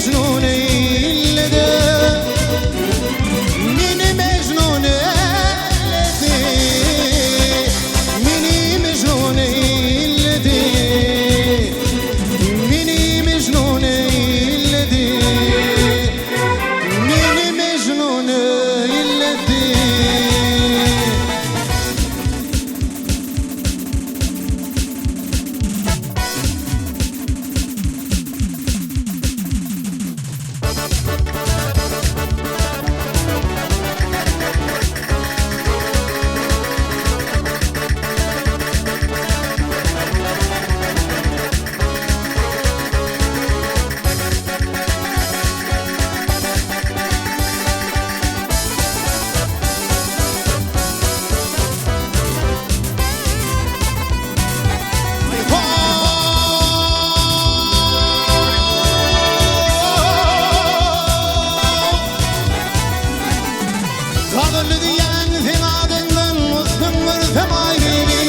Mejnun eýledi. Meni Mejnun eýledi. Meni Mejnun eýledi. Meni Mejnun eýledi. Meni Mejnun eýledi. Gadyrly diýen seň adyňdan üstün görsem aý bibi,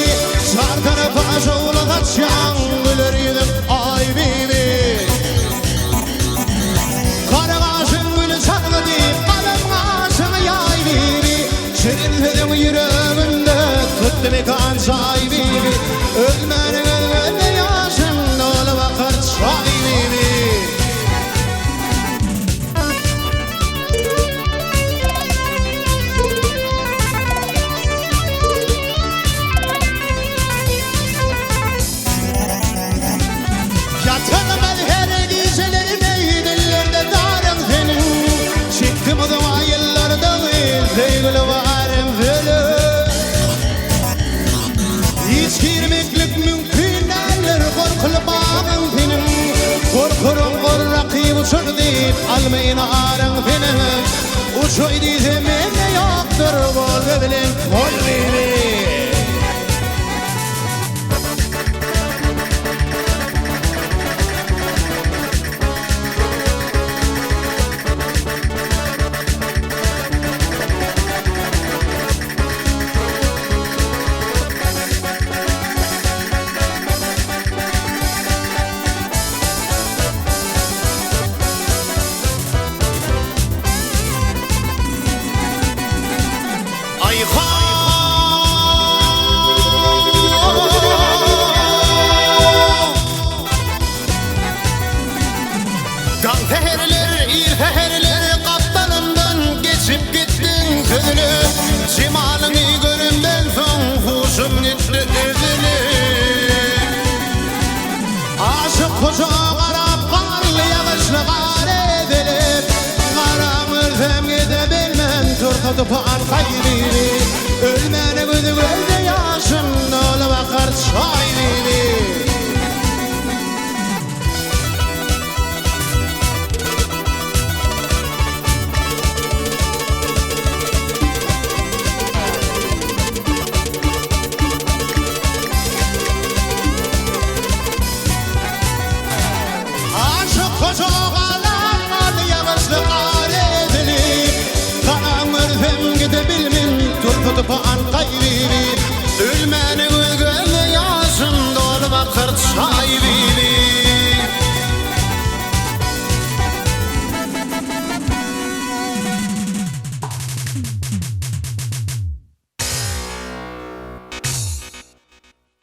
Çar tarapa şowla saçýaň güler ýüzüň aý bibi. Gara gaşyň güli çalgy diýip galam gaşyňy ýaý bibi, Şirin sözüň ýüregimde tutdy mekan jaý bibi, Ölmäniň özgede ýaşyň dolup akar çaý bibi. Ýatyrmaz her gijeleri meýdillerde zaryň seniň, Çekdim uzaga ýyllarda söýgüli barym sölüp. Hiç girmeklik mümkin däldir gorkuly bagyň seniň, Gorkurum gor rakyp uçar diýip almaýyn aryň seniň, Uçaý diýse mende ýokdur Wolga bilen bol bibi. Daň säherler, ir säherler gapdalymdan geçip gitdiň süzülip. Jemalyňy göremden soň huşum gitdi üzülip. Aşyk hoja garap garly ýagyşly gar ezilip. Garam ölsem gide bilmen tursa tupan gaýry.